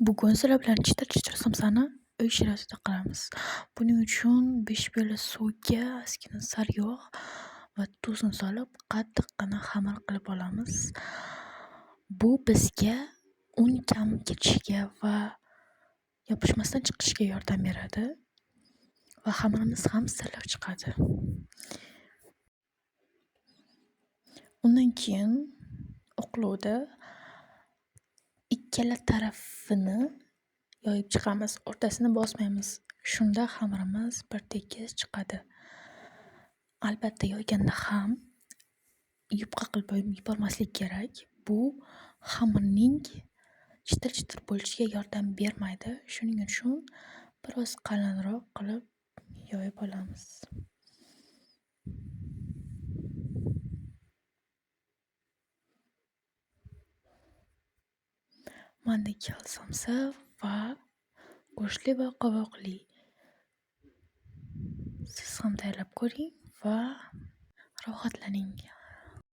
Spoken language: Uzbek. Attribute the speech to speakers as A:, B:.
A: Bugun sizlar bilan chitir-chitir somsani uy sharoitida qilamiz. Buning uchun 5 piyola suvga ozgina sariyog' va tuzni solib, qattiqqina xamir qilib olamiz. Bu bizga un kam ketishiga va yopishmasdan chiqishiga yordam beradi va xamirimiz ham silliq chiqadi. Undan keyin oqlovda ikkala tarafini yoyib chiqamiz, o'rtasini bosmaymiz. Shunda xamirimiz bir tekis chiqadi. Albatta yoyganda ham yupqa qilib yubormaslik kerak. Bu xamirning chitir-chitir bo'lishiga yordam bermaydi. Shuning uchun biroz qalinroq qilib yoyib olamiz. Manda kal somsa va go'shtli va qovoqli. Siz ham tayyorlab ko'ring va rohatlaning.